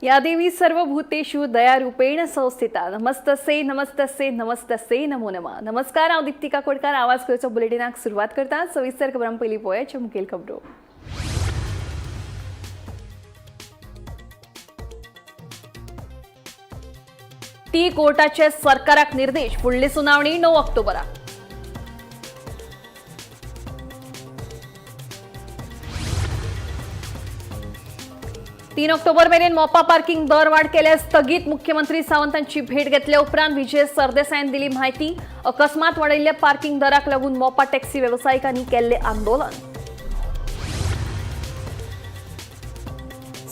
या देवी सर्वभूतेषु दयारूपेण संस्थिता। नमस्तस्यै नमस्तस्यै नमस्तस्यै नमो नमः। नमस्कार, हांव दीप्ती काकोडकार। आवाज गोंयचो बुलेटिनाक सुरवात करता। सविस्तर खबरां पयलीं पळोवया मुखेल खबरो। टी कोर्टाचे सरकाराक निर्देश। फुडली सुनावणी 9 ऑक्टोबराक। 3 ऑक्टोबर मेरेन मोपा पार्किंग दरवाढ केल्यास स्थगीत। मुख्यमंत्री सावंतांची भेट घेतल्या उपरांत विजय सरदेसायान दिली माहिती। अकस्मात वाडयल्ल्या पार्किंग दराक लागून मोपा टॅक्सी वेवसायिकांनी केल्ले आंदोलन।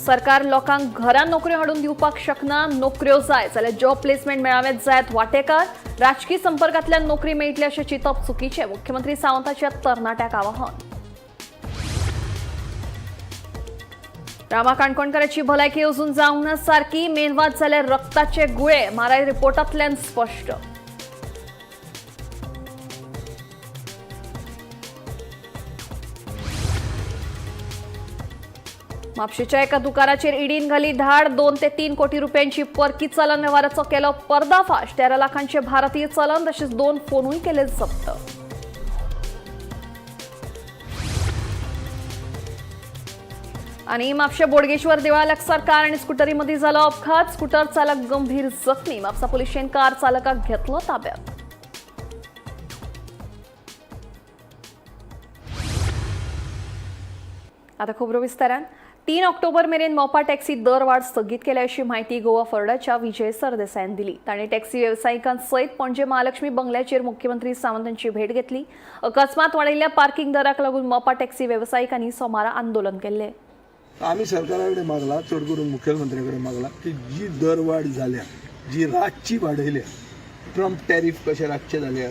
सरकार लोकांक घरां नोकऱ्यो हाडून दिवपाक शकना। नोकऱ्यो जाय जाल्यार जॉब प्लेसमेंट मेळाव्यात जायात वाटेकार। राजकी संपर्कांतल्यान नोकरी मेळटली अशें चिंतप चुकीचें। मुख्यमंत्री सावंताच्या तरणाट्याक आवाहन। रामा काणकोणकाराची भलायकी अजून जावंक ना सारकी। मेनवात जाल्यार रक्ताचे गुळे, एमआरआय रिपोर्टांतल्यान स्पश्ट। म्हापशेच्या एका दुकानाचेर ईडीन घाली धाड। 2 ते 3 कोटी रुपयांची परकी चलन व्यवहाराचो केलो पर्दाफाश। 13 लाखांचे भारतीय चलन तसेच 2 फोनूय केले जप्त। आणि म्हापशे बोडगेश्वर देवळा लागसार कार आणि स्कुटरीमध्ये झाला अपघात। स्कूटर चालक गंभीर जखमी। म्हापसा पोलिशेन कार चालकाक घेतलो ताब्यात। आता खबरो विस्तारान। 3 ऑक्टोबर मेरेन मोपा टॅक्सी दरवाढ स्थगीत केल्या अशी माहिती गोवा फॉरवर्डाच्या विजय सरदेसायान दिली। तांणी टॅक्सी वेवसायिकांसयत पणजे महालक्ष्मी बंगल्याचेर मुख्यमंत्री सावंत यांची भेट घेतली। अकस्मात वाडयल्ल्या पार्किंग दराक लागून मोपा टॅक्सी वेवसायिकांनी सोमारा आंदोलन केल्ले। आमी सरकारा कडेन मागला, चड करून मुखेलमंत्र्या कडेन मागला की जी दरवाड जाल्या, जी रातची वाडयल्या, ट्रम्प टॅरीफ कशे रातचे जाल्या,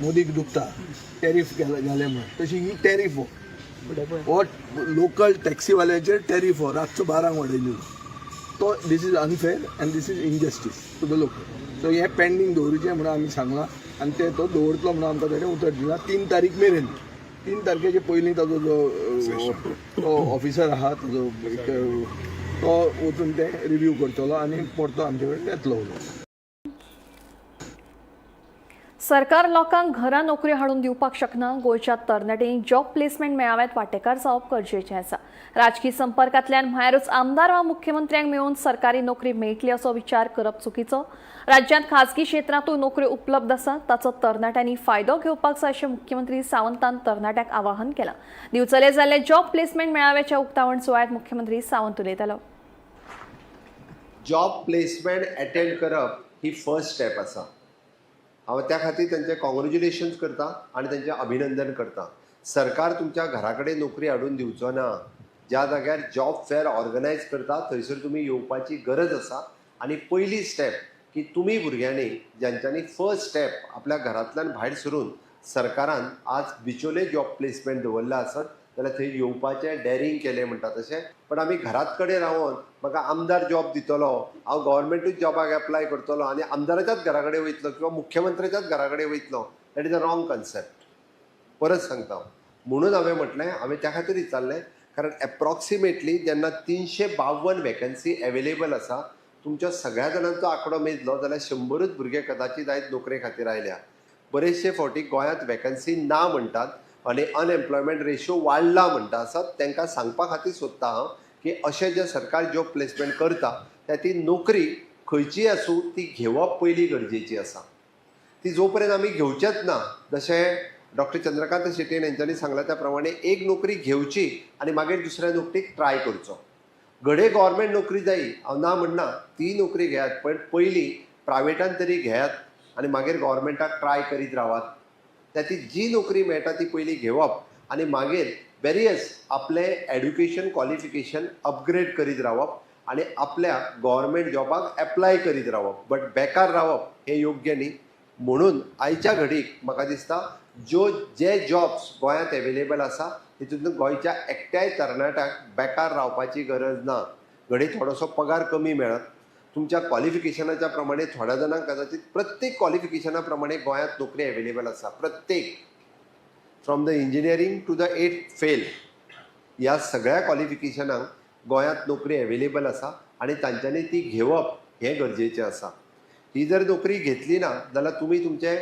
मोदीक दुखता टॅरीफ घाले म्हणून, तशी ही टॅरीफ हो हो लोकल टॅक्सीवाल्याचेर टॅरीफ हो रातचो 12ंक वाडयलेलो तो, this is unfair and this is injustice to the local. So हें पेंडींग दवरुचें म्हणून आमी सांगलां आनी ते तो दवरतलो म्हणून आमकां ताणें उतर दिलां 3 तारीख मेरेन। 3 तारखेचे पयलीं ताजो जो तो ऑफिसर आहा ताजो एक, तो वचून ते रिव्यू करतलो आनी परतो आमचे कडेन येतलो उलोवंक। सरकार लोकांक घरां नोकऱ्यो हाडून दिवपाक शकना। गोंयच्या तरणाट्यांनी जॉब प्लेसमेंट मेळाव्यात वांटेकार जावप गरजेचें आसा। राजकी संपर्कांतल्यान म्हळ्यारूच आमदार वा मुख्यमंत्र्यांक मेळून सरकारी नोकरी मेळटली असो विचार करप चुकीचो। राज्यांत खाजगी क्षेत्रांतूय नोकऱ्यो उपलब्ध आसा, ताचो तरणाट्यांनी फायदो घेवपाक जाय अशें मुख्यमंत्री सावंतान तरणाट्यांक आवाहन केलां। दिवचले जाल्ले जॉब प्लेसमेंट मेळाव्याच्या उक्तावण सुवाळ्यात मुख्यमंत्री सावंत उलयतालो। जॉब प्लेसमेंट अटेंड करप ही फर्स्ट स्टेप आसा। हांव त्या खातीर तांचें कॉंग्रेच्युलेशन्स करता आनी तांचें अभिनंदन करता। सरकार तुमच्या घरा कडेन नोकरी हाडून दिवचो ना। ज्या जाग्यार जॉब फेअर ऑर्गनायज करता थंयसर तुमी येवपाची गरज आसा। आनी पयली स्टेप की तुमी भुरग्यांनी ज्यांच्यांनी फर्स्ट स्टेप आपल्या घरांतल्यान भायर सरून सरकारान आज बिचोले जॉब प्लेसमेंट दवरला आसत जाल्यार थंय येवपाचें डॅरींग केलें म्हणटा तशें। पण आमी घरात कडेन रावन म्हाका आमदार जॉब दितलो, हांव गव्हर्मेंटूच जॉबाक एप्लाय करतलो आनी आमदाराच्याच घरा कडेन वयतलो किंवा मुख्यमंत्र्याच्याच घरा कडेन वयतलो, that is a wrong concept. परत सांगता हांव, म्हणून हांवें म्हटलें, हांवें त्या खातीर विचारलें, कारण एप्रॉक्सिमेटली जेन्ना 352 वेकन्सी एवेलेबल आसा, तुमच्या सगळ्या जाणांचो आंकडो मेजलो जाल्यार 100च भुरगे कदाचीत आयज नोकरे खातीर आयल्या। बरेचशे फावटी गोंयांत वेकन्सी ना म्हणटात आनी अनएम्प्लॉयमेंट रेशो वाडला म्हणटा आसत, तांकां सांगपा खातीर सोदता हांव की अशें जें सरकार जॉब प्लेसमेंट करता त्या ती नोकरी खंयचीय आसूं ती घेवप पयली गरजेची आसा। ती जो पर्यंत आमी घेवचेच ना, जशें डॉक्टर चंद्रकांत शेट्ये हेंच्यांनी सांगलां त्या प्रमाणे, एक नोकरी घेवची आनी मागीर दुसऱ्या नोकरीक ट्राय करचो। घडये गव्हर्मेंट नोकरी जायी, हांव ना म्हणना, ती नोकरी घेयात, पण पयलीं प्रायवेटान तरी घेयात आनी मागीर गव्हर्मेंटाक ट्राय करीत रावात। त्या ती जी नोकरी मेळटा ती पयलीं घेवप आनी मागीर वेरियस आपलें एड्युकेशन क्वॉलिफिकेशन अपग्रेड करीत रावप आनी आपल्या गव्हर्मेंट जॉबाक एप्लाय करीत रावप। बट बेकार रावप हें योग्य न्ही। म्हणून आयच्या घडीक म्हाका दिसता ज्यो जे जॉब्स गोंयांत एवेलेबल आसा तितून गोंयच्या एकट्याय तरणाट्याक बेकार रावपाची गरज ना। घडये थोडोसो पगार कमी मेळत तुमच्या क्वॉलिफिकेशनाच्या प्रमाणे थोड्या जाणांक कदाचित, प्रत्येक क्वॉलिफिकेशना प्रमाणे गोंयांत नोकरी एवेलेबल आसा। प्रत्येक from the engineering to the eighth fail ह्या सगळ्या क्वॉलिफिकेशनांक गोंयांत नोकरी एवेलेबल आसा। आनी तांच्यांनी ती घेवप हें गरजेचें आसा. ही जर नोकरी घेतली ना जाल्यार तुमी तुमचें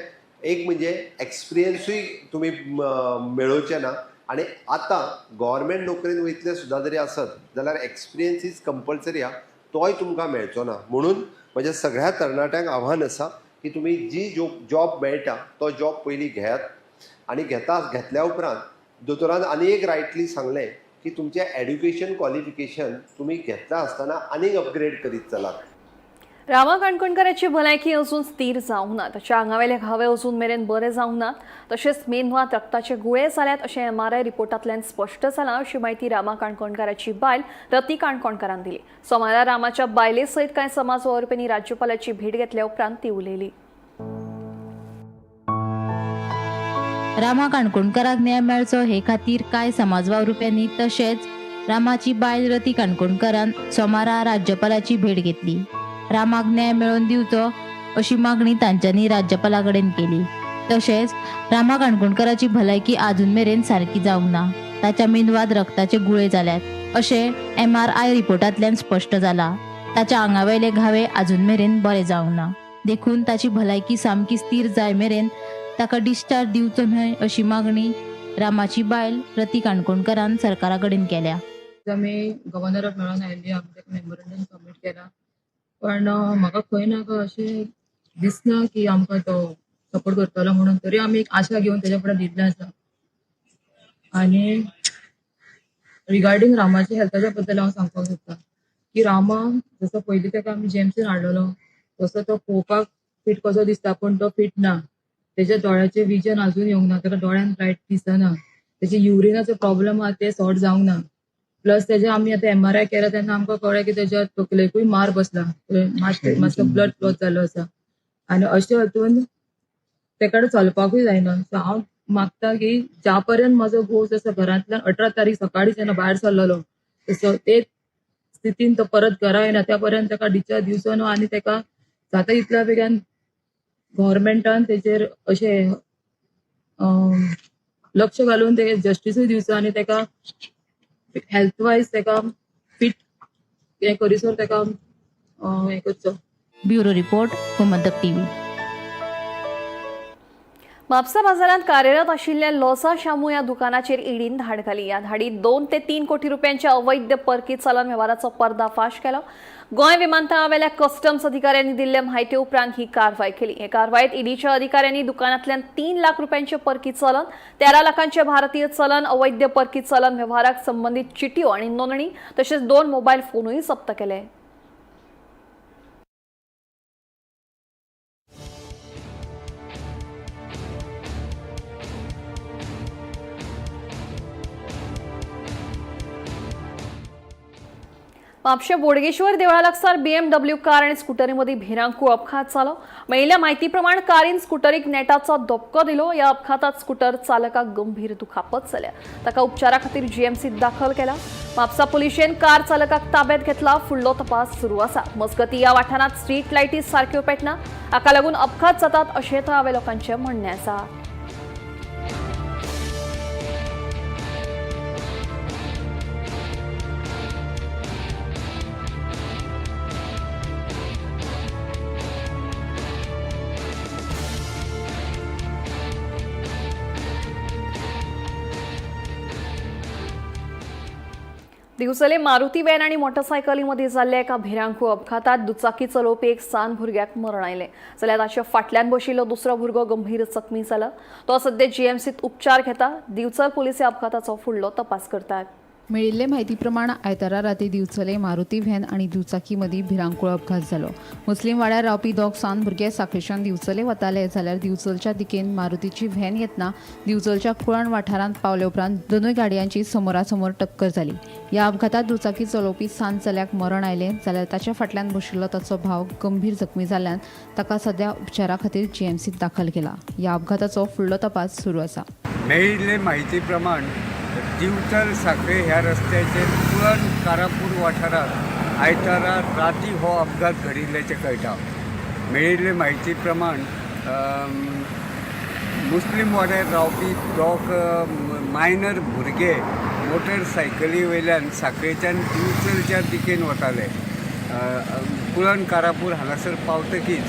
एक म्हणजे एक्सपिरियन्सूय तुमी मेळोवचे ना आनी आतां गव्हर्मेंट नोकरेन वयतले सुद्दां जरी आसत जाल्यार एक्सपिरियन्स is compulsory आहा, तोय तुमकां मेळचो ना. म्हणून म्हज्या सगळ्या तरणाट्यांक आव्हान आसा की तुमी जी जॉब मेळटा तो जॉब पयलीं घेयात आनी घेतल्या उपरांत दोतोरान आनी एक रायटली सांगलें की तुमचें एड्युकेशन क्वॉलिफिकेशन तुमी घेतला आसतना आनीक अपग्रेड करीत चलात. रामा काणकोणकाराची भलायकी अजून स्थीर जावंक ना. ताच्या आंगावेले घावे अजून मेरेन बरे जावंक नात. तशेंच मेंदवांत रक्ताचे गुळे जाल्यात अशें MRI रिपोर्टांतल्यान स्पश्ट जालां अशी म्हायती रामा काणकोणकाराची बायल रती काणकोणकारान दिली. सोमारा रामाच्या बायले सयत कांय समाज वावुरप्यांनी राज्यपालाची भेट घेतल्या उपरांत ती उलयली. रामा काणकोणकाराक न्याय मेळचो हे खातीर कांय समाज वावुरप्यांनी तशेंच रामाची बायल रती काणकोणकारान सोमारा राज्यपालाची भेट घेतली. रामाक न्याय मेळोवन दिवचो अशी मागणी तांच्यांनी राज्यपाला कडेन केली. तशेंच रामा काणकोणकाराची भलायकी आजून मेरेन सारकी जावंक ना. ताच्या मेंदवांत रक्ताचे गुळे जाल्यात अशें MRI रिपोर्टांतल्यान स्पश्ट जाला. ताच्या आंगावयले घावे आजून मेरेन बरे जावंक ना, देखून ताची भलायकी सामकी स्थीर जाय मेरेन ताका डिस्चार्ज दिवचो न्हय अशी मागणी रामाची बायल रती काणकोणकारान सरकारा कडेन केल्या. आमी गव्हर्नराक मेळोन आयिल्ली, आमी ताका मेमोरंडम सबमीट केला, पण म्हाका खंय ना खंय अशें दिसना की आमकां तो सपोर्ट करतलो म्हणून, तरी आमी एक आशा घेवन तेज्या फुडें दिल्लें आसा. आनी रिगार्डींग रामाच्या हेल्थाच्या बद्दल हांव सांगपाक सोदता की रामा जसो पयलीं ताका आमी जेएमसीन हाडलेलो तसो तो पळोवपाक फिट कसो दिसता, पूण तो फिट ना. तेज्या दोळ्याचें विजन अजून येवंक ना, ताका दोळ्यान रायट दिसना, तेजे युरिनाचो प्रॉब्लम आहा ते सॉर्ट जावंक ना. प्लस तेजे आमी आतां MRI केला तेन्ना आमकां कळ्ळें की तेज्या तकलेकूय मार बसला, मातसो ब्लड क्लॉट जाल्लो आसा आनी अशें हातून तेका चलपाकूय जायना. सो हांव मागता की ज्या पर्यंत म्हजो घोव जसो घरांतल्यान 18 तारीख सकाळी जेन्ना भायर सरलेलो तसो ते स्थितीन तो परत घरा येना त्या पर्यंत ताका डिस्चार्ज दिवचो न्हू आनी ताका जाता तितल्या बेगीन गव्हर्मेंटान तेजेर अशें लक्ष घालून ते जस्टिसूय दिवचो आनी ताका हेल्थ वायज ताका फिट हें करीसर ताका हें करचो. Bureau report, Gomantak TV. Mapusa बाजारांत कार्यरत आशिल्ल्या लोसा शामू ह्या दुकानाचेर ईडीन धाड घाली. ह्या धाडीत 2 ते 3 कोटी रुपयांच्या अवैध परकी चलन वेव्हाराचो पर्दाफाश केलो. गोंय विमानतळावेल्या कस्टम्स अधिकाऱ्यांनी दिल्ले म्हायती उपरांत ही कारवाय केली. हे कारवायेत ईडीच्या अधिकाऱ्यांनी दुकानांतल्यान 3 लाख रुपयांचे परकी चलन, 13 लाखांचे भारतीय चलन, अवैध परकी चलन वेव्हाराक संबंदीत चिटयो आनी नोंदणी तशेंच 2 मोबायल फोनूय जप्त केले. म्हापशें बोडगेश्वर देवळा लागसार BMW car आनी स्कुटरीमदीं भिरांकूळ अपघात जालो. मेळिल्ल्या म्हायती प्रमाण कारीन स्कुटरीक नेटाचो धपको दिलो. ह्या अपघातात स्कुटर चालकाक गंभीर दुखापत जाल्या. ताका उपचारा खातीर जीएमसीत दाखल केला. म्हापसा पुलिशेन कार चालकाक ताब्यात घेतला. फुडलो तपास सुरू आसा. मजगतीं ह्या वाठारांत स्ट्रीट लायटी सारक्यो पेटना, हाका लागून अपघात जातात अशें थळाव्या लोकांचें म्हणणें आसा. दिवचले मारुती व्हॅन आणि मोटरसायकलीमध्ये जाल्ल्या एका भिरांकूळ अपघातात दुचाकी चलोवपी एक सान भुरग्याक मरण आयलें. जाल्यार ताच्या फाटल्यान बशिल्लो दुसरो भुरगो गंभीर जखमी जाला. तो सध्या जीएमसीत उपचार घेता. दिवचल पोलीस ह्या अपघाताचो फुडलो तपास करतात. मेळिल्ले म्हायती प्रमाण आयतारा राती दिवचले मारुती व्हॅन आनी दुचाकी मदीं भिरांकूळ अपघात जालो. मुस्लीम वाड्यार रावपी दोग सान भुरगे साखळेच्यान दिवचले वताले जाल्यार दिवचलच्या दिकेन मारुतीची व्हॅन येतना दिवचलच्या कुळण वाठारांत पावले उपरांत दोनूय गाडयांची समोरासमोर टक्कर जाली. ह्या अपघातात दुचाकी चलोवपी सान चल्याक मरण आयलें जाल्यार ताच्या फाटल्यान बशिल्लो ताचो भाव गंभीर जखमी जाल्ल्यान ताका सद्या उपचारा खातीर जीएमसीत दाखल केला. ह्या अपघाताचो फुडलो तपास सुरू आसा. मेळिल्ले म्हायती प्रमाण दिवचल साखळे ह्या रस्त्याचेर कुळण कारापूर वाठारांत आयतारा राती हो अपघात घडिल्ल्याचें कळटा. मेळिल्ले म्हायती प्रमाण मुस्लीम वाड्यार रावपी दोग मायनर भुरगे मोटरसायकली वयल्यान साखळेच्यान दिवचलच्या दिकेन वताले. कुळण कारापूर हांगासर पावतकीच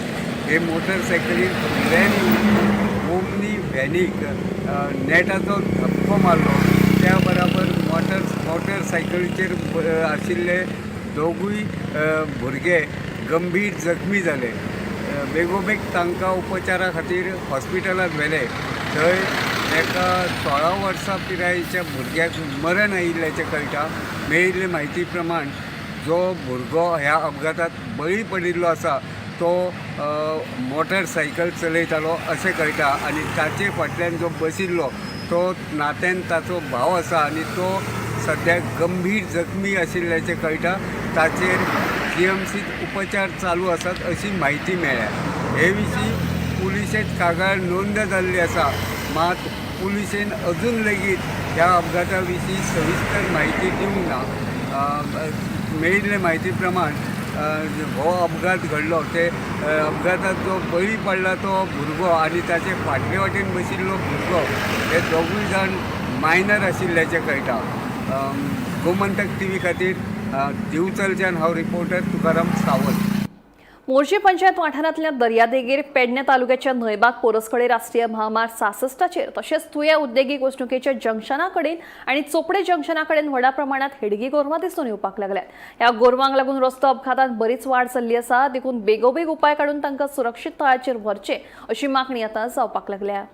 हे मोटरसायकलीन फुडल्यान येवन ओमनी व्हॅनीक नेटाचो धपको मारलो. त्या बराबर मोटरसायकलीचेर आशिल्ले दोगूय भुरगे गंभीर जखमी जाले. बेगोबेग तांकां उपचारा खातीर हॉस्पिटलांत व्हेले. थंय एका 16 वर्सां पिरायेच्या भुरग्याक मरण आयिल्ल्याचें कळटा. मेळिल्ले म्हायती प्रमाण जो भुरगो ह्या अपघातांत बळी पडिल्लो आसा तो मोटरसायकल चलयतालो अशें कळटा आनी ताचे फाटल्यान जो बशिल्लो तो नात्यान ताचो भाव आसा आनी तो सद्याक गंभीर जखमी आशिल्ल्याचें कळटा. ताचेर जीएमसीत उपचार चालू आसात अशी म्हायती मेळ्ळ्या. हे विशीं पुलिशेंत कागाळ नोंद जाल्ली आसा. मात पुलिशेन अजून लेगीत ह्या अपघाता विशीं सविस्तर म्हायती दिवंक ना. मेळिल्ले म्हायती प्रमाण हो अपघात घडलो ते अपघातात जो बळी पडला तो भुरगो आनी ताचे फाटले वाटेन बशिल्लो भुरगो हे दोगूय जाण मायनर आशिल्ल्याचें कळटा. गोमंतक टीव्ही खातीर दिवचलच्यान हांव रिपोर्टर तुकाराम सावंत. मोरजी पंचायत वाठारांतल्या दर्यादेगेर पेडणे तालुक्याच्या न्हंयबाग पोरसकडे राष्ट्रीय महामार्ग 66चेर तशेंच तुया उद्देगीक वसणुकेच्या जंक्शना कडेन आनी चोपडे जंक्शना कडेन व्हडा प्रमाणात हेडगी गोरवां दिसून येवपाक लागल्यात. ह्या गोरवांक लागून रस्तो अपघातांत बरीच वाड जाल्ली आसा. देखून बेगोबेग उपाय काडून तांकां सुरक्षीत थळाचेर व्हरचे अशी मागणी आतां जावपाक लागल्या.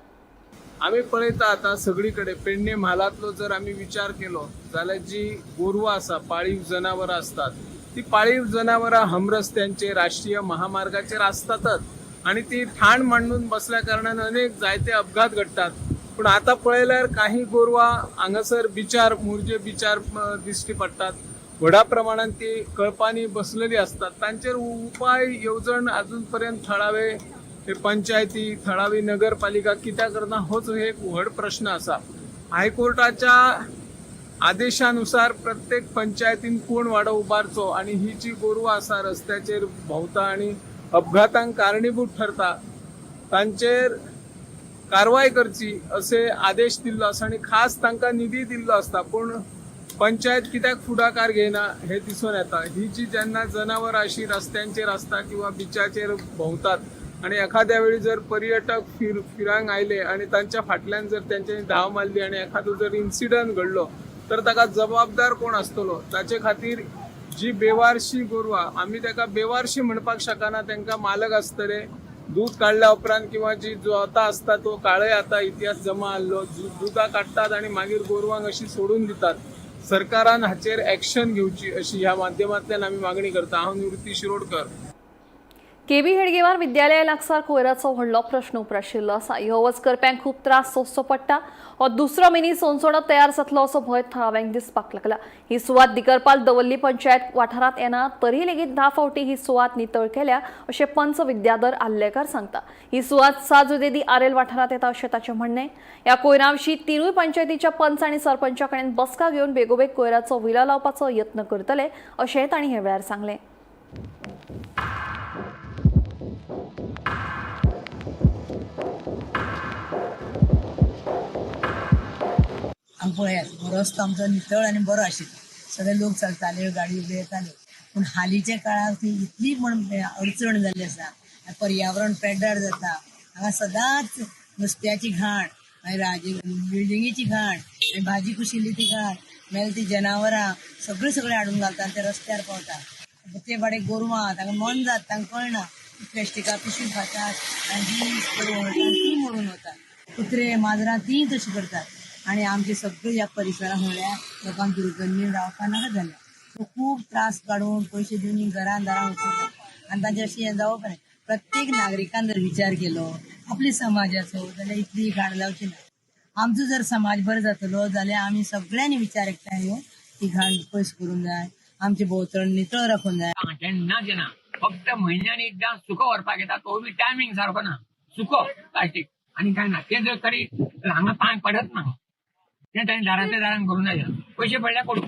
आमी पळयता आतां सगळी कडेन पेडणे म्हालांतलो जर आमी विचार केलो जाल्यार जी गोरवां आसा, पाळीव जनावरां आसतात, ती पाळीव जनावरां हमरस्त्यांचेर राष्ट्रीय महामार्गाचेर आसतातच आनी ती ठाण मांडून बसल्या कारणान अनेक जायते अपघात घडटात. पूण आतां पळयल्यार काही गोरवां हांगासर बिचार मोरजे बिचार दिश्टी पडटात. व्हडा प्रमाणान ती कळपांनी बसलेली आसतात. तांचेर उपाय येवजण अजून पर्यंत थळावे हे पंचायती, थळावी नगरपालिका कित्याक करना होच एक व्हड प्रश्न आसा. हायकोर्टाच्या आदेशानुसार प्रत्येक पंचायतीन कोण वाडो उबारचो आनी ही जी गोरवां आसा रस्त्याचेर भोंवता आनी अपघातांक कारणीभूत ठरता तांचेर कारवाय करची असे आदेश दिल्लो आसा आनी खास तांकां निधी दिल्लो आसता. पूण पंचायत कित्याक फुडाकार घेयना हे दिसून येता. ही जी जेन्ना जनावरां अशी रस्त्यांचेर आसता किंवा बिचाचेर भोंवतात आनी एखाद्या वेळी जर पर्यटक फिरांक आयले आनी तांच्या फाटल्यान जर तेंच्यांनी धांव मारली आनी एखादो जर इन्सिडंट घडलो तर ताका जबाबदार कोण आसतलो? ताचे खातीर जी बेवारशी गोरवां, आमी ताका बेवारशी म्हणपाक शकना, तांकां मालक आसतले. दूद काडल्या उपरांत किंवा जी जोतां आसता तो काळय आतां इतिहास जमा आहलो, दुदां काडटात आनी मागीर गोरवांक अशी सोडून दितात. सरकारान हाचेर एक्शन घेवची अशी ह्या माध्यमांतल्यान आमी मागणी करता. हांव निवृत्ती शिरोडकर. केबी हेडगेवार विद्यालया लागसार कोयराचो व्हडलो प्रश्न उप्राशिल्लो आसा. ह्यो वच करप्यांक खूब त्रास सोंसचो पडटा. हो दुसरो मिनी सोनसोणो तयार जातलो असो भंय थळाव्यांक दिसपाक लागला. ही सुवात दिकरपाल दवल्ली पंचायत वाठारांत येना तरी लेगीत 10 फावटी ही सुवात नितळ केल्या अशें पंच विद्याधर आल्लेकर सांगता. ही सुवात साजुदेदी आरेल वाठारांत येता अशें ताचें म्हणणें. ह्या कोयरा विशीं तिनूय पंचायतीच्या पंच आनी सरपंचा कडेन बसका घेवन बेगोबेग कोयराचो विलो लावपाचो यत्न करतले अशें तांणी हे वेळार सांगलें. हांगा पळयात रस्तो आमचो नितळ आनी बरो आशिल्लो. सगळे लोक चलताले, गाडी बी येताल्यो. पूण हालींच्या काळार ती इतली म्हण अडचण जाल्ली आसा. पर्यावरण पेड्ड्यार जाता. हांगा सदांच नुस्त्याची घाण, मागीर बिल्डिंगेची घाण, भाजी कुशिल्ली ती घाण, मागीर ती जनावरां सगळीं सगळीं हाडून घालता आनी ते रस्त्यार पावता. ते बाडे गोरवां तांकां मन जात, तांकां कळना. प्लास्टिका पिशवी खातात आनी जी करून ती मोडून वतात. कुत्रे माजरां तीं तशी करतात. आनी आमचे सगळे ह्या परिसरांत म्हणल्यार लोकांक दुर्गंधी रावपाक नाका जाल्या. खूब त्रास काडून पयशे दिवन घरान दारां वचता आनी तांचे अशें हें जावप न्हय. प्रत्येक नागरिकान जर विचार केलो आपल्या समाजाचो जाल्यार इतली घाण जावची ना. आमचो जर समाज बरो जातलो जाल्यार आमी सगळ्यांनी विचार एकठांय येवन ती घाण पयस करूंक जाय. आमचे भोंवतण नितळ राखूंक जाय. केन्नाच येना, फक्त म्हयन्यान एकदां सुको व्हरपाक येता, तो बी टायमींग सारको ना. सुको प्लास्टीक आनी काय ना. तें जर तरी हांगा पांय पडत ना. तें ताणें दारांतल्या दारान करूं जाय. पयशे पडल्यार पडूं.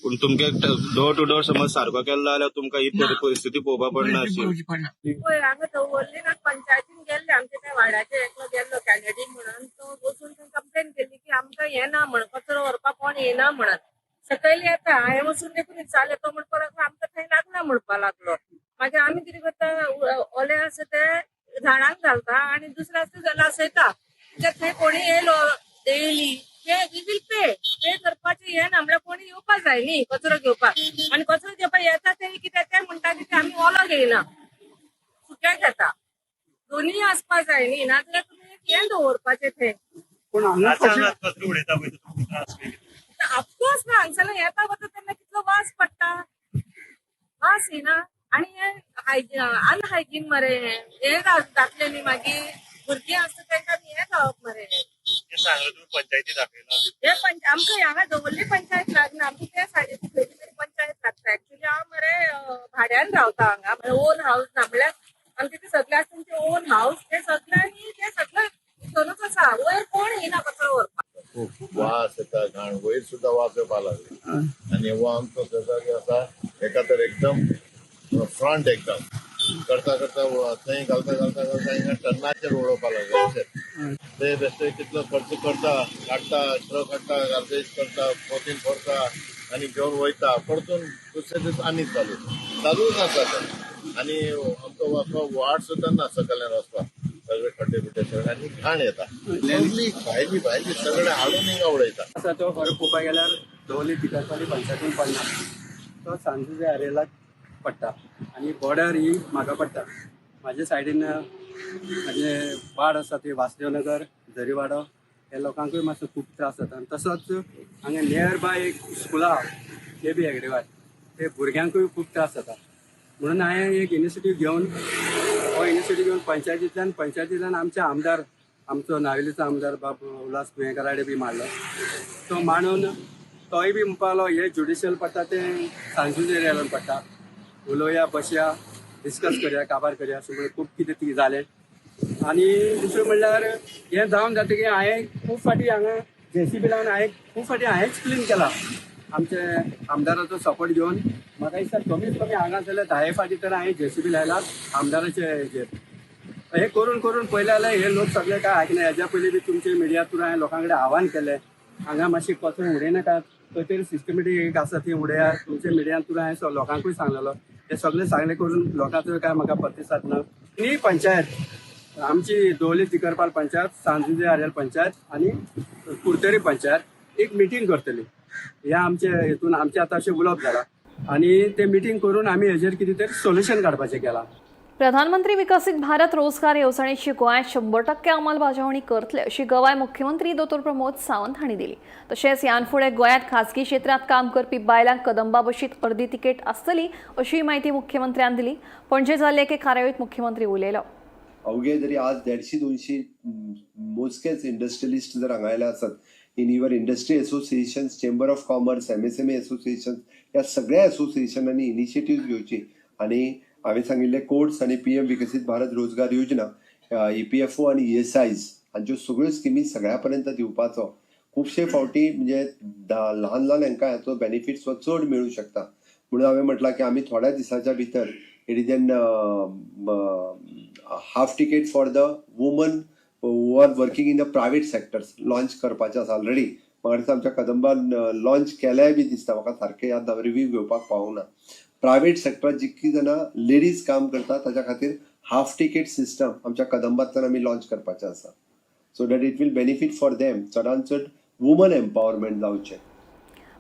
पूण तुमगे डोर टू डोर समज सारको केलो जाल्यार तुमकां ही परिस्थिती पळोवपाक पडना अशी. पळय हांगा दवरली ना. पंचायतीन गेल्ले आमच्या त्या वाड्याचेर एकलो गेल्लो कॅन्डिडेट म्हणून, तो वचून कंप्लेन केली की आमकां येना म्हण, कचरो व्हरपाक कोण येना म्हणत. सकयल येता. हांवें वचून देखून विचारलें, तो म्हणपाक लागलो आमकां थंय लागना. ना म्हणपा लागलो. मागीर आमी कितें करता, ओले आसा ते झाडांक घालता आनी दुसरे आसा ते लासयता. कित्याक थंय कोणी येयलो डेली ते we will pay पे करपाचें हें ना, म्हणल्यार कोणी येवपा जाय न्ही कचरो घेवपाक. आनी कचरो घेवपाक येता ते कित्याक ते म्हणटा की ते आमी ओलो घेयना, सुकें घेता. दोन्ही आसपा जाय न्ही, नाजाल्यार तुमी एक हें दवरपाचें थंय. पूण हांगा ऑफकोर्स ना, हांगसरल्यान येता वता तेन्ना कितलो वास पडटा, वास येना. आनी हें हायजीन अनहायजीन मरे, हें जातलें न्ही. मागीर भुरगीं आसता तांकां हें जावप मरे. हे आमकां हांगा दवर्ली पंचायत लागना, आमकां त्या सायडीन खंयची तरी पंचायत लागता. एक्चुअली हांव मरे भाड्यान रावता हांगा, म्हळ्यार ओन हावस ना, म्हणल्यार आमचे ते सगळे आसा तेंचे ओन हावस, ते सगळ्यांनी ते सगळे भितरूच आसा, वयर कोण येना कचरो व्हरपाक. खूप वास येता, घाण वयर सुद्धा वास येवपाक लागली. आनी हो आमचो शेजारी आसा एका तर एकदम फ्रंट एकदम करता करता थंय घालता घालता घालता हिंगा टन्नाचेर उडोवपाक लागले. ते बेश्टे कितलो खर्च करता, काडटा, ट्रक हाडटा, गार्बेज करता, पोतीन भरता आनी घेवन वयता, परतून दुसरे दीस आनी चालू चालूच आसा तें. आनी आमचो असो वाट सुद्दां ना सकल्यान वचपाक, सगळे खड्डे बिड्डे सगळे आनी घाण येता सगळी, भायली भायली सगळे हाडून हिंगा उडयता. आसा तो खरो पळोवपाक गेल्यार दवर्ली तिकरपाली पंचायतीन पडना, तो सांजुजे आरेलाक पडटा आनी बॉर्डर ही म्हाका पडटा. म्हाजे सायडीन म्हाजे वाड आसा ती वासदेवनगर, झरीवाडो, ह्या लोकांकूय मातसो खूब त्रास जाता. आनी तसोच हांगा नियर बाय एक स्कुला के बी हेगडेवार, ते भुरग्यांकूय खूब त्रास जाता. म्हणून हांवें एक इनिशिएटीव घेवन, हो इनिशिएटीव घेवन पंचायतींतल्यान आमचे आमदार, आमचो नावेलीचो आमदार बाब उल्हास तुयेंकाराडे बी मांडलो, तो मांडून तोय बी म्हणपाक लागलो हे ज्युडिशियल पडटा तें सांजुजे एरियान पडटा, उलोवया, बसया, डिस्कस करया, काबार करया अशें म्हणून खूब कितें कितें जालें. आनी दुसरें म्हणल्यार हें जावन जातकीर हांवें खूब फावटी हांगा जेसीबी लावन हांवें खूब फावटी हांवेंच क्लीन केला आमचे आमदाराचो सपोर्ट घेवन. म्हाका दिसता कमीत कमी हांगा जाल्यार 10 फावटी तर हांवें जेसीबी लायला आमदाराचे हेजेर. हें करून करून पयलें जाल्यार हे लोक सगळे काय आयकना. हेज्या पयलीं बी तुमचे मिडिया थ्रू हांवें लोकां कडेन आव्हान केलें, हांगा मातशी कचरो उडयनाकात, खंय तरी सिस्टमेटीक एक आसा ती उडयात. तुमच्या मिडिया थ्रू हांवें लोकांकूय सांगलेलो, हे सगळें सांगलें करून लोकांचो काय म्हाका प्रतिसाद ना. तिनूय पंचायत आमची दवर्ली तिकरपाल पंचायत, सांजुजे आरेल पंचायत आनी कुडतरी पंचायत एक मिटींग करतली. ह्या आमचे हितून आमचें आतां अशें उलोवप जालां आनी ते मिटींग करून आमी हेजेर कितें तरी सोल्युशन काडपाचें केलां. प्रधानमंत्री विकसित भारत रोजगार येवजणेची गोंयांत 100% अंमलबजावणी करतले अशी गवाय मुख्यमंत्री दोतोर प्रमोद सावंत हांणी दिली. तशेंच ह्यान फुडें गोंयांत खासगी क्षेत्रांत काम करपी बायलांक कदंबा बशीत अर्दी तिकेट आसतली अशी म्हायती मुख्यमंत्र्यान दिली. पणजे जाल्ले एके कार्यावळींत मुख्यमंत्री उलयलो. अवघे जरी आज 150-200 मोजकेच इंडस्ट्रियलिस्ट जर हांगा आयले आसत, in your industry associations, chamber of commerce, MSME association, ह्या सगळ्या एसोसिएशनांनी इनिशिएटीव घेवची. आनी हांवें सांगिल्ले कोड्स आनी PM विकसीत भारत रोजगार योजना, EPFO आनी ESIs हांच्यो सगळ्यो स्किमी सगळ्या पर्यंत दिवपाचो. खुबशे फावटी म्हणजे ल्हान ल्हान हांकां हाचो बेनिफिट्स हो चड मेळूं शकता. म्हणून हांवें म्हटलां की आमी थोड्या दिसाच्या भितर it is an half ticket for the woman who are working in the private sectors launch करपाचें आसा. ऑलरेडी म्हाका दिसता आमच्या कदंबान लॉन्च केल्याय बी दिसता, म्हाका सारकें याद ना, रिव्यू घेवपाक पावूंक ना. प्रायवेट सेक्टरात जितकी जाणां लेडीज काम करता ताच्या खातीर हाफ तिकेट सिस्टम आमच्या कदंबांतल्यान आमी लॉन्च करपाचें आसा, so that it will benefit for them, चडान चड वुमन एम्पावरमेंट जावचें.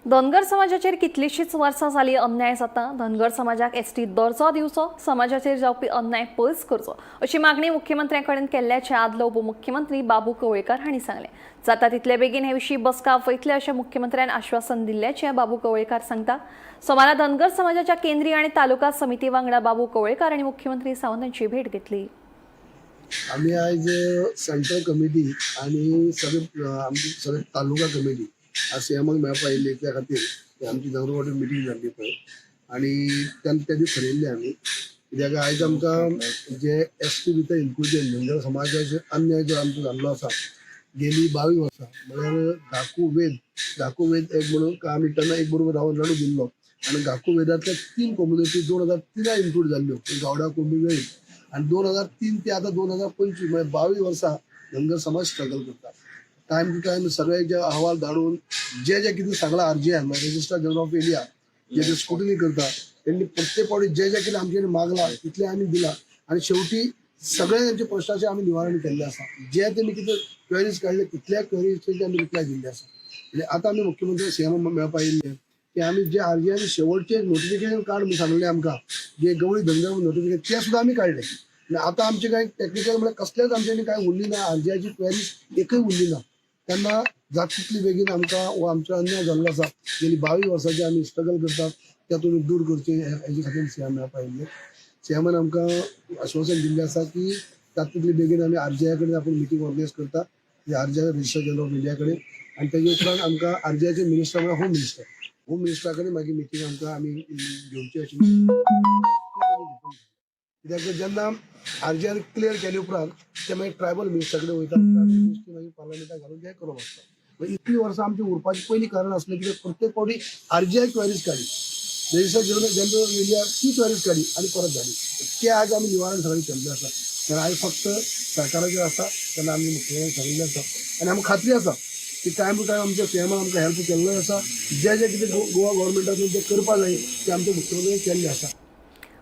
धनगर समाजाचेर कितलीशीच वर्सां जाली अन्याय जाता. धनगर समाजाक एसटी दर्जो दिवचो, समाजाचेर जावपी अन्याय पयस करचो अशी मागणी मुख्यमंत्र्यां कडेन केल्ल्याचें आदलो उपमुख्यमंत्री बाबू कवळेकार हांणी सांगलें. जाता तितले बेगीन हे विशीं बसका आपयतले अशें मुख्यमंत्र्यान आश्वासन दिल्ल्याचें बाबू कवळेकार सांगता. सोमारा धनगर समाजाच्या केंद्रीय आनी तालुका समिती वांगडा बाबू कवळेकार आनी मुख्यमंत्री सावंत हांची भेट घेतली. आमी आयज सेंट्रल कमिटी आनी सगळे आमची सगळे तालुका कमिटी आज सीएमाक मेळपा आयिल्ली. त्या खातीर आमची धनगर मिटींग जाल्ली पळय आनी त्या दीस थरयल्लें आमी, कित्याक आयज आमकां जे एस टी भितर इन्क्लुजन धनगर समाजाचेर अन्याय जो आमचो जाल्लो आसा गेली 22 वर्सां, म्हळ्यार घाकू वेद एक म्हणून आमी तेन्ना एक बरोबर रावन लढू दिल्लो आनी घाकू वेदांतल्या 3 कम्युनिटी 2003 इन्क्लूड जाल्ल्यो, गावडा, कुणबी, वेळीप. आनी 2003 ते आतां 2025 म्हळ्यार 22 वर्सां धनगर समाज स्ट्रगल करता. टायम टू टायम सगळे जे अहवाल धाडून जे जे कितें सांगलां RGI म्हळ्यार registrar general of India J J scrutiny करता ते त्यांनी प्रत्येक फावटी जे जे कितें आमचे कडेन मागलां तितलें आमी दिलां आनी शेवटी सगळे तांचे प्रश्नाचें आमी निवारण केल्लें आसा. जे तेमी कितें क्वेरीज काडले तितल्या क्वेरीजचे आमी रिप्लाय दिल्ले आसा. म्हणजे आतां आमी मुख्यमंत्री सीएम मेळपा येयल्ले की आमी जे आरजीआयन शेवटचे नोटिफिकेशन काड म्हणून सांगलें आमकां, जे गवळी धंद्या नोटिफिकेशन ते सुद्दां आमी काडले. आनी आतां आमचे कांय टॅक्निकल म्हळ्यार कसलेच आमच्यांनी कांय उरली ना, आरजीआयची क्वेरीज एकय उरली ना. तेन्ना जाता तितली बेगीन आमकां हो आमचो अन्याय जाल्लो आसा, गेली 22 वर्सांचे आमी स्ट्रगल करतात त्या तुमी दूर करचे हेजे खातीर सीएम मेळपा येयल्ले. सीएमान आमकां आश्वासन दिल्लें आसा की जाता तितली बेगीन आमी आरजीआय कडेन आपूण मिटींग ऑर्गनायज करता, RGI registrar general of India कडेन, आनी तेजे उपरांत आमकां आरजीआयचे मिनिस्टर म्हळ्यार होम मिनिस्टर, होम मिनिस्टरा कडेन मागीर मिटींग आमकां आमी घेवची आशिल्ली. कित्याक जेन्ना आरजीआय क्लियर केले उपरांत ते मागीर ट्रायबल मिनिस्टरा कडेन वयता, ट्रायबल मिनिस्ट्री मागीर पार्लमेंटाक घालून ते करप आसता. इतली वर्सां आमची उरपाची पयलीं कारण आसलें की प्रत्येक फावटी आरजीआय क्वेरीज काडली, रजिस्टर जनरल ऑफ इंडिया ती क्वेरीज काडली आनी परत धाडली. ते आज आमी निवारण सगळें केल्लें आसा. तेन्ना आयज फक्त सरकाराचेर आसा. तेन्ना आमी मुख्यमंत्र्यान सांगिल्लें आसा आनी आमकां खात्री आसा की टायम टू टायम आमच्या सीएमान आमकां हेल्प केल्लो आसा. जे जे कितें गोवा गव्हर्मेंटातून जें करपा जाय तें आमच्या मुख्यमंत्र्यान केल्लें आसा.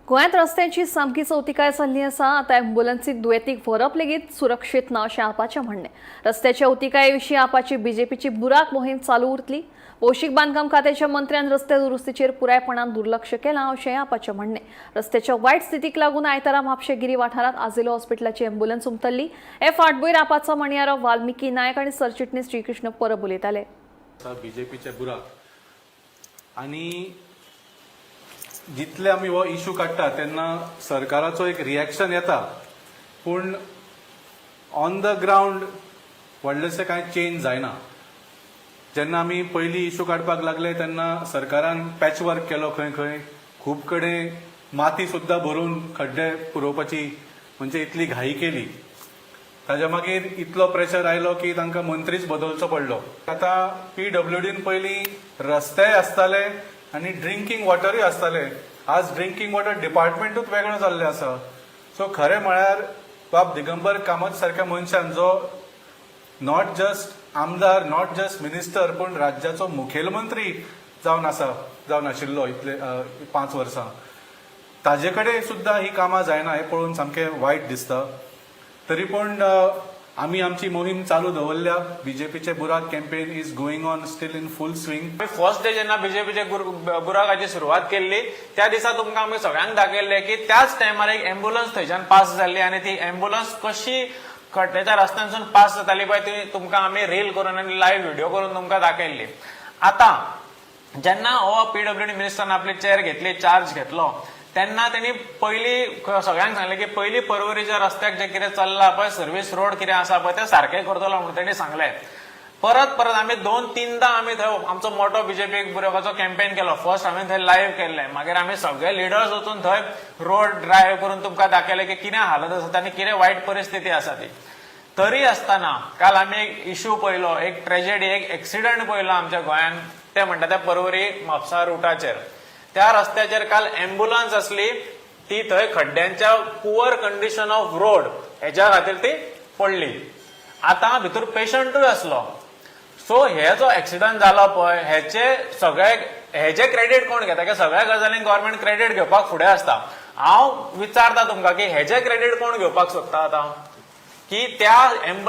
गोंयांत रस्त्यांची सामकी चवतिकाय जाल्ली आसा. आतां ॲम्ब्युलन्सीक दुयेंतीक व्हरप लेगीत सुरक्षीत ना अशें आपाचें म्हणणें. रस्त्याच्या अवतिकाये विशीं आपाची बीजेपीची बुराक मोहीम चालू उरतली. भौशीक बांदकाम खात्याच्या मंत्र्यान रस्ते दुरुस्तीचेर पुरायपणान दुर्लक्ष केलां अशें आपाचें म्हणणें. रस्त्याच्या वायट स्थितीक लागून आयतारा म्हापशें गिरी वाठारांत आझिलो हॉस्पिटलाची ॲम्ब्युलन्स उमथल्ली. हे फाटभूंयेर आपाचो म्हणयारो वाल्मिकी नायक आनी सरचिटणीस श्रीकृष्ण परब उलयताले. बीजेपीचे बुराक आनी जितले आमी हो इशू काडटा तेन्ना सरकाराचो एक रिएक्शन येता, पूण ऑन the ground व्हडलेशें कांय चेंज जायना. जेन्ना आमी पयलीं इशू काडपाक लागले तेन्ना सरकारान पॅच वर्क केलो, खंय खंय खूब कडेन माती सुद्दां भरून खड्डे पुरोवपाची म्हणजे इतली घाई केली. ताज्या मागीर इतलो प्रेशर आयलो की तांकां मंत्रीच बदलचो पडलो. आतां पीडब्ल्यूडीन पयलीं रस्तेय आसताले आनी ड्रिंकींग वॉटरूय आसताले. आज ड्रिंकींग वॉटर डिपार्टमेंटूच वेगळो जाल्लें आसा. सो खरें म्हळ्यार बाब दिगंबर कामत सारक्या मनशान, जो not just आमदार, not just minister, पूण राज्याचो मुखेलमंत्री जावन आसा, जावन आशिल्लो इतले 5 वर्सां, ताजे कडेन सुद्दां ही कामां जायना हें पळोवन सामकें वायट दिसता. तरी पूण आमी आमची मोहीम चालू दवरल्या. बीजेपीचे बुराक campaign is going on still in full swing. First day जेन्ना बीजेपीचे बुराकाची सुरवात केल्ली त्या दिसा तुमकां आमी सगळ्यांक दाखयल्ले की त्याच टायमार एक एम्बुलन्स थंयच्यान पास जाल्ली आनी ती एम्बुलन्स कशी खड्ड्याच्या रस्त्यानसून पास जाताली पळय ती तुमकां आमी रील करून आनी लायव्ह व्हिडिओ करून तुमकां दाखयल्ली. आतां जेन्ना हो पीडब्ल्यूडी मिनिस्टरान आपली चेअर घेतली, चार्ज घेतलो, तेन्ना तेणी पयली सगळ्यांक सांगलें की पयली परवरीच्या रस्त्याक जें कितें चल्लां पळय, सर्वीस रोड कितें आसा पळय तें सारकें करतलो म्हणून तेणी सांगलें. परत परत आमी 2-3दां आमी थंय आमचो मोटो बीजेपी बुराकाचो कॅम्पेन केलो. फर्स्ट आमी थंय लायव्ह केल्लें, मागीर आमी सगळे लिडर्स वचून थंय रोड ड्रायव्ह करून तुमकां दाखयलें की कितें हालत आसा आनी कितें वायट परिस्थिती आसा ती. तरी आसतना काल आमी एक इशू पळयलो, एक ट्रेजेडी, एक एक्सिडंट पळयलो आमच्या गोंयांत, ते म्हणटा त्या परवरी म्हापसा रुटाचेर. त्या रस्त्याचेर काल एम्बुलन्स आसली ती थंय खड्ड्यांच्या पुअर कंडिशन ऑफ रोड हेच्या खातीर ती पडली. आतां भितर पेशंटूय आसलो. सो हे जो एक्सिडंट जालो पळय हेचे सगळे हेजे क्रेडीट कोण घेता? की सगळ्या गजालींक गव्हर्मेंट क्रेडीट घेवपाक फुडें आसता. हांव विचारता तुमकां की हेजे क्रेडीट कोण घेवपाक सोदता आतां? की त्या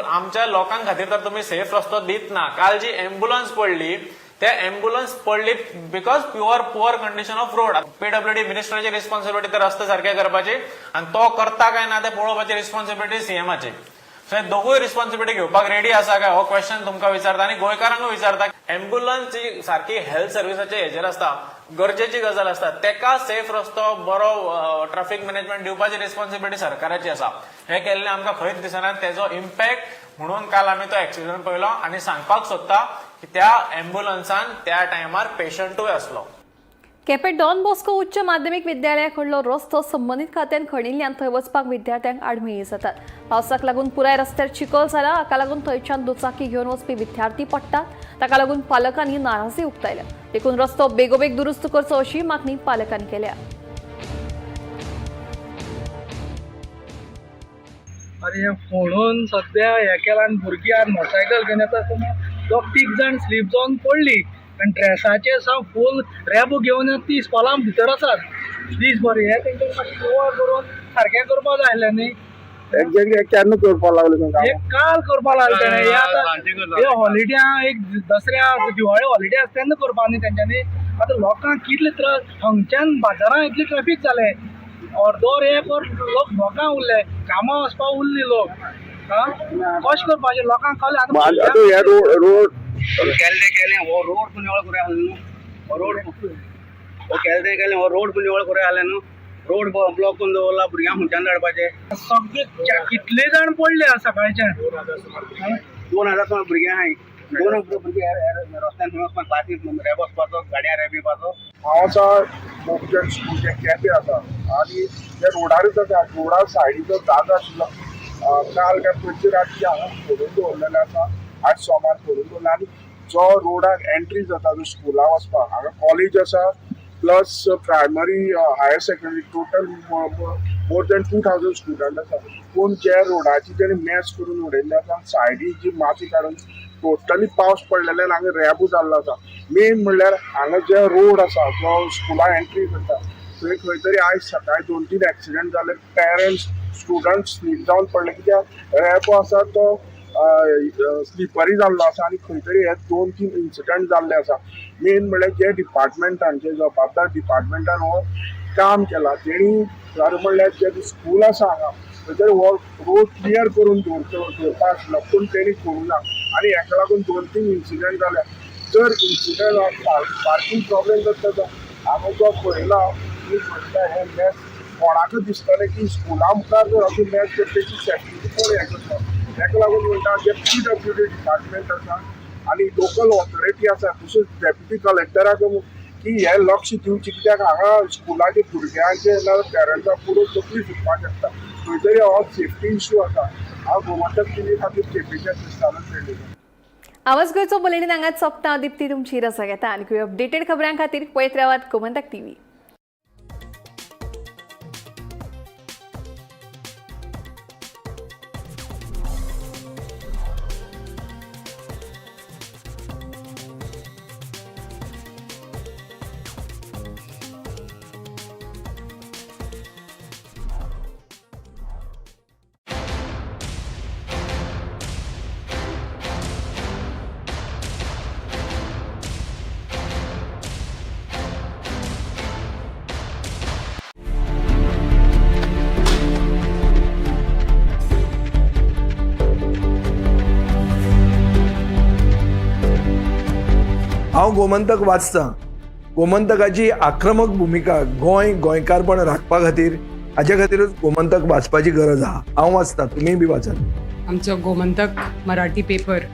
आमच्या लोकां खातीर तर तुमी सेफ रस्तो दित ना. काल जी एम्बुलन्स पडली त्या एम्बुलन्स पडली because poor condition of road. PWD मिनिस्टराची responsibility ते रस्ते सारके करपाची आनी तो करता काय ना ते पळोवपाची रिस्पॉन्सिबिलिटी सीएमाची. सो हे दोगूय रिस्पॉन्सिबिलिटी घेवपाक रेडी आसा काय हो क्वेश्चन तुमकां विचारता आनी गोंयकारांकूय विचारता. एम्बुलन्स ही सारकी हेल्थ सर्विसाचे हेजेर आसता, गरजेची गजाल आसता, तेका सेफ रस्तो बरो ट्राफीक मॅनेजमेंट दिवपाची रिस्पॉन्सिबिलिटी सरकाराची आसा. हे केल्लें आमकां खंयच दिसना. तेजो इम्पॅक्ट म्हणून काल आमी तो एक्सिडंट पळयलो आनी सांगपाक सोदता की त्या एम्बुलन्सान त्या टायमार पेशंटूय आसलो. केपें डॉन बॉस्को उच्च माध्यमीक विद्यालया कडलो रस्तो संबंदीत खात्यान खणिल्ल्यान थंय वचपाक विद्यार्थ्यांक आडमेळी जातात. पावसाक लागून पुराय रस्त्यार चिखल जाला. हाका लागून थंयच्यान दुचाकी घेवन वचपी विद्यार्थी पडटात. ताका लागून पालकांनी नाराजी उक्तायल्या. देखून रस्तो बेगोबेग दुरुस्त करचो अशी मागणी पालकांनी केल्या. आनी हे फोणून सद्या हे केला आनी भुरगीं आज मोटरसायकल घेवन येता आसतना दोग तीग जाण स्लीप जावन पडली आनी ड्रेसाचेर सामक फूल रेबो घेवन ती इस्कॉलान भितर आसात. दीसभर हे तेंच्यानी मातशें निवळ करून सारकें करपा जाय आसलें न्ही. एक्झॅक्टली केन्ना करपाक लागले तुमकां? हे काल करपा लागले तेणे. हे आतां हे हॉलिडे एक दसऱ्या दिवाळे हॉलिडे आसा तेन्ना करपा न्ही तेंच्यांनी. आतां लोकांक कितले त्रास, हांगच्यान बाजारान इतले ट्रॅफीक जालें, अर्दोर एक वर लोक लोकांक उरले, कामां वचपाक उरले लोक. आं, कशें करपाचें लोकांक कळ्ळें आतां? आतां हे रोड रोड केल्लें केलें, हो रोड पण निवळ करूया आसलो न्हू. हो रोड हो केलें केलें, हो रोड पण निवळ करूया आसलें न्हू. रोड ब्लॉक करून दवरला, भुरग्यांक खंयच्यान धाडपाचें? सगळे कितले जाण पडले आज सकाळच्यान. 2000 सुमार भुरगे आहाय. 2000 भुरगे रस्त्यान खंय वचपाक, क्लासीक रेबो वचपाचो, गाडयां रेब येवपाचो. हांव आसा मोपजन स्कूल जे केपें आसा आनी त्या रोडारूच आसा. रोडा सायडीचो जागो आशिल्लो काल काय पयचे राती हांगा फोडून दवरलेलो आसा. आज सोमार फोडून दवरला आनी जो रोडाक एंट्री जाता जो स्कुला वचपाक, हांगा कॉलेज आसा plus primary, higher secondary, total more than 2000 student आसा. पूण जे रोडाची तेणी मॅस करून उडयल्ले आसा, सायडी जी माती काडून टोटली पावस पडलेल्यान हांगा रेबो जाल्लो आसा. मेन म्हणल्यार हांगा जे रोड आसा जो स्कुला एंट्री करता थंय खंय तरी आयज सकाळी 2-3 एक्सिडंट जाले. पेरंट्स स्टुडंट स्लीप जावन पडले कित्याक रेबो आसा तो स्लिपरी जाल्लो आसा आनी खंय तरी हे 2-3 इन्सिडंट जाल्ले आसा. मेन म्हणल्यार जे डिपार्टमेंटान, जे जबाबदार डिपार्टमेंटान हो काम केला तेणी खरें म्हणल्यार जे स्कूल आसा हांगा खंय तरी हो रोड क्लियर करून दवरपा आशिल्लो, पूण तेणी करूंक ना आनी हेका लागून 2-3 इन्सिडंट जाले. जर इन्सिडंट पार्कींग प्रॉब्लेम जाता हांगा जो पळयला, तुमी पळयता हे मॅस कोणाकूच दिसतलें की स्कुला मुखार जर अशें मॅस करता तेची सेफ्टी कोण हें करता. तेका लागून म्हणटा जे PWD department आसा आनी लोकल ऑथॉरिटी आसा तशेंच डेप्युटी कलेक्टराक की हे लक्ष दिवचें कित्याक हांगा स्कुलाचे भुरग्यांचे ना पेरंट्सां पुरो तकली सुटपाक शकता. खंय तरी हो सेफ्टी इशू आसा. हांव गोमंतक टीव्ही खातीर केपेंच्या क्रिस्तानंद पेडणेकर. आवाज गोंयचो बुलेटीन हांगाच सोंपता. दीप्ती तुमची रजा घेता आनी अपडेटेड खबरां खातीर पळयत रावात गोमंतक टीव्ही. हांव गोमंतक वाचतां. गोमंतकाची आक्रमक भुमिका गोंय गोंयकारपण राखपा खातीर, हाजे खातीरूच गोमंतक वाचपाची गरज आहा. हांव वाचतां, तुमीय बी वाचात. आमचो गोमंतक मराठी पेपर